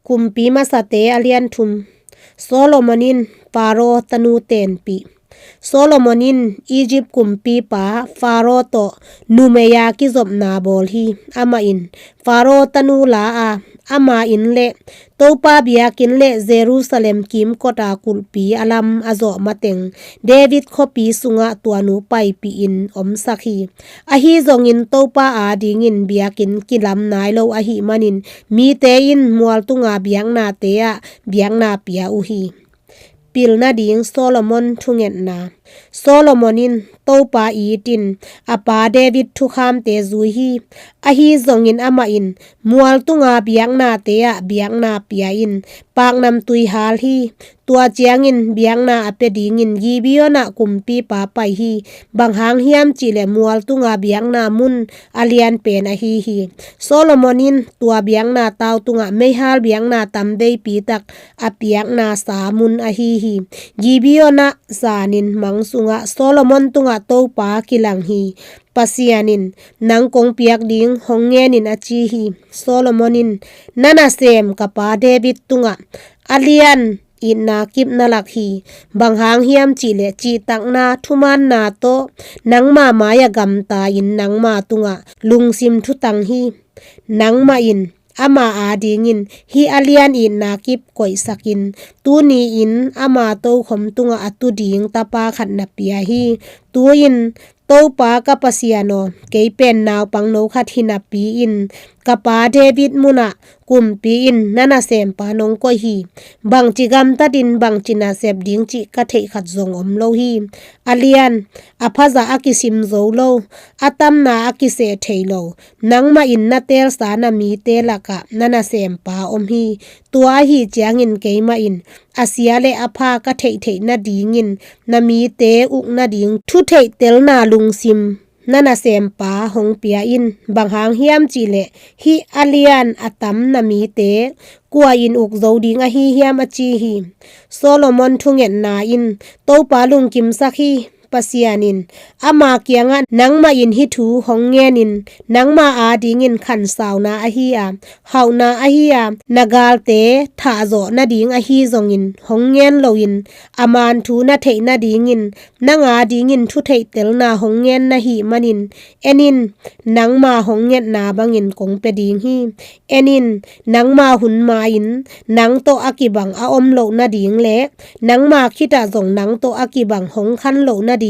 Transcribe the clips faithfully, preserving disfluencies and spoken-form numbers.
Kumpi Masate a lian thum. Solomon in Faro tanu tenpih. Solomon in Egypt kumpipa Faro tawh numei-a kizopna bawl hi. Amah in Faro tanu la a, ama inn le Topa biakinn le Jerusalem kimkota kulhpi a lam a zawh mateng David khuapi sungah tua nu paipih in omsak hi. Ahi zongin Topa adingin biakinn kilam nai lo ahih manin mite in mualtunga biaknate ah biakna pia uh hi. Pilna ding Solomon thungetna. Solomon in Topa itin a pa David thukhamte zui hi. Ahi zongin amah in mualtunga biaknate ah biakna pia in paknamtui hal hi. Tua ciangin biakna a pia dingin Gibeon ah kumpipa pai hi. Bang hang hiam cihleh mualtunga biakna mun a lianpen ahi hi. Solomon in tua biakna tau tungah meihal biakna tam veipi tak a piakna sa mun ahi hi. Gibeon ah zanin mang sungah Solomon tungah Topa kilang hi. Pasian in, "Nang kong piak ding hong ngen in," a ci hi. Solomon in, "Na nasem ka pa David tungah a lian itna kip na lak hi. Bang hang hiam cihleh cihtakna thumaanna tawh nangma mai-ah gamta in nangma tungah lungsim thutang hi. Nangmah in ama adingin hih a lian itna kip koihsakin tuni-in ama tokhom tungah a tu ding tapa khat na pia hi. Tu-in, Topa ka Pasian aw, kei pen naupang no khat hi napi-in ka pa David munah kumpi in na nasempa nong koih hi. Bangci gamtatin bangci nasep ding cih ka theih khat zong om lo hi. A lian, a phazah a kisim zo lo, a tamna a kiseh thei lo, nangmah in na teelsa na mite lakah na nasempa om hi. Tua ahi ciangin keimah in a sia le a pha ka theihtheih nadingin na mite uk nading thutheihtelna lungsim na nasempa hong pia in. Bang hang hiam cihleh hih a lian a tam na mite kua in uk zo ding ahi hiam?" a ci hi. Solomon thungetna in Topa lungkimsak hi. Pasian in ama kiangah, "Nangmah in hih thu hong ngen in, nangma adingin khansauna ahi a, hauhna ahi a, na galte thahzawh nading ahi zongin hong ngen loin a man thu na theih nadingin nang adingin thutheihtelna hong ngen na hih manin, en in, nangma hong ngetna bangin kong pia ding hi. En in, nangma hun ma-in nang tawh a kibang a om loh nading le nangma khitah zong nang tawh a kibang hong khan loh nadingin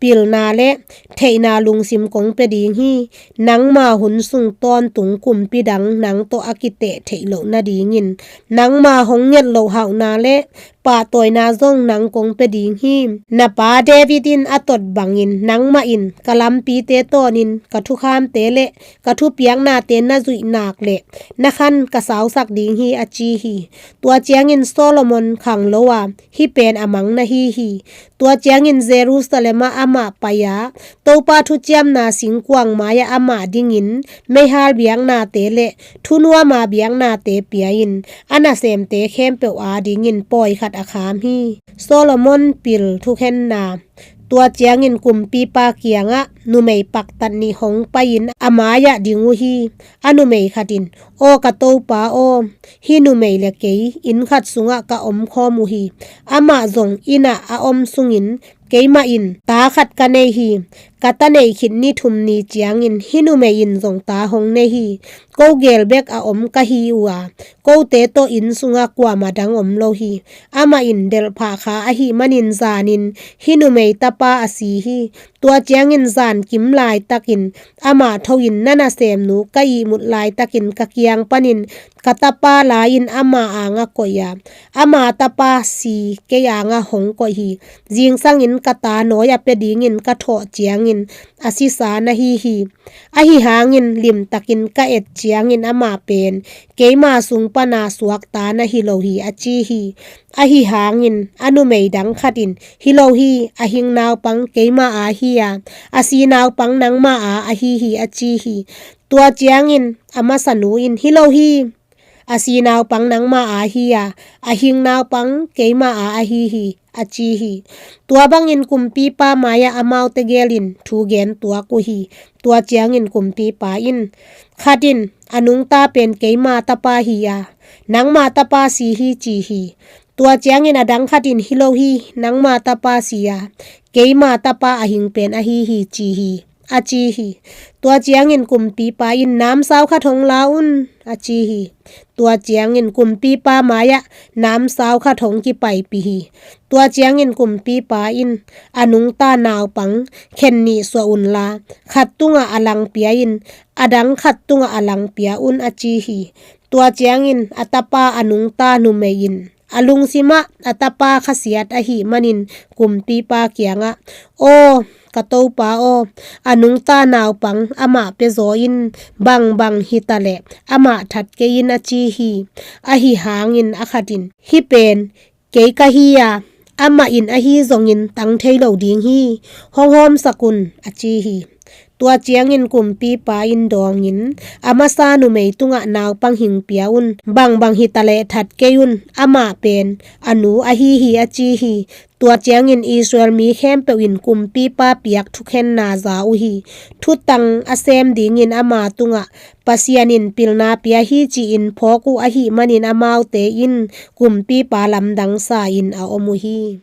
pilna le theihna lungsim kong pia ding hi. Nangma hun sung tawntung kumpi dang nang tawh a kiteh theih loh nadingin nangma hong nget loh hauhna le pahtawina zong nang kong pia ding hi. Na pa David in a tot bangin nangmah in ka lampite tawnin ka thukhamte le ka thupiaknate na zuih nak le na khan ka sausak ding hi," a ci hi. Tua ciangin Solomon khanglo a, hih pen a mang na hi hi. Tua ciangin Jerusalem ah amah pai a, Topa thuciamna singkuang mai-ah amah dingin meihal biaknate le thunuama biaknate pia in a nasemte khempeuh adingin pawi khat a kham hi. Solomon pil thukhenna. Tua ciangin kumpipa kiangah numei paktat nih hong pai-in a mai-ah ding uh hi. A numei khat in, "Aw ka topa aw, hih numei le kei inn khat sungah ka omkhawm uh hi. Amah zong inn ah a om sungin keimah in ta khat ka nei hi. Ka ta neih khit ni thum ni ciangin hih numei in zong ta hong nei hi. Ko gel bek a om ka hi uh a, kote tawh inn sungah kuamah dang om lo hi. Amah in delhphah kha ahih manin zanin hih numei tapa a si hi. Tua ciangin zan kim laitakin amah tho-in na nasemnu ka ihmut laitakin ka kiang panin ka tapa la-in ama angah koih a, ama tapa si kei angah hong koih hi. Zingsangin ka ta nawi a pia dingin ka thawh ciangin a sisa na hi hi. Ahi hangin limtakin ka et ciangin amah pen keima sung pana suakta na hi lo hi," a ci hi. Ahi hangin a numei dang khat in, "Hi lo hi, a hing naupang keima a hi a, a si naupang nangma a ahi hi," a ci hi. Tua ciangin a masanu in, "Hi lo hi, a si naupang nangma a hi a, a hing naupang keima a ahi hi," a ci hi. Tua bangin kumpipa mai-ah amaute gelin thu gen tuak uh hi. Tua ciangin kumpipa in, "Khat in a nungta pen keima tapa hi a, Nangma tapa si hi, ci hi. Tua ciangin adang khat in, Hi lo hi, nangma tapa si a, keima tapa a hing pen ahi hi, ci hi, a ci hi. Tua ciangin kumpipa in, Namsau khat hong la un, a ci hi. Tua ciangin kumpipa mai-ah namsau khat hong kipaipih hi. Tua ciangin kumpipa in, A nungta naupang khen nih suah unla, khat tungah a langpia in, adang khat tungah a langpia un, a ci hi. Tua ciangin a tapa a nungta numei in a lungsimah a tapa khasiat ahih manin kumpipa kiangah, Aw, ka topa aw, a nungta naupang amah pia zaw in, bangbang hi taleh amah that kei in, a ci hi. Ahi hangin a khat in, Hih pen kei ka hi a, amah in ahi zongin tang thei lo ding hi, hong hawmsak un, a ci hi. Tua ciangin kumpipa in dawngin, A masa numei tungah naupang hing pia un, bangbang hi taleh that kei un, amah pen a nu ahi hi, a ci hi. Tua ciangin Israel mi khempeuh in kumpipa piak thukhenna za uh hi. Thutang a sem dingin ama tungah Pasian in pilna pia hi, ci-in phawk uh ahih manin amaute in kumpipa lamdang sa-in a om uh hi.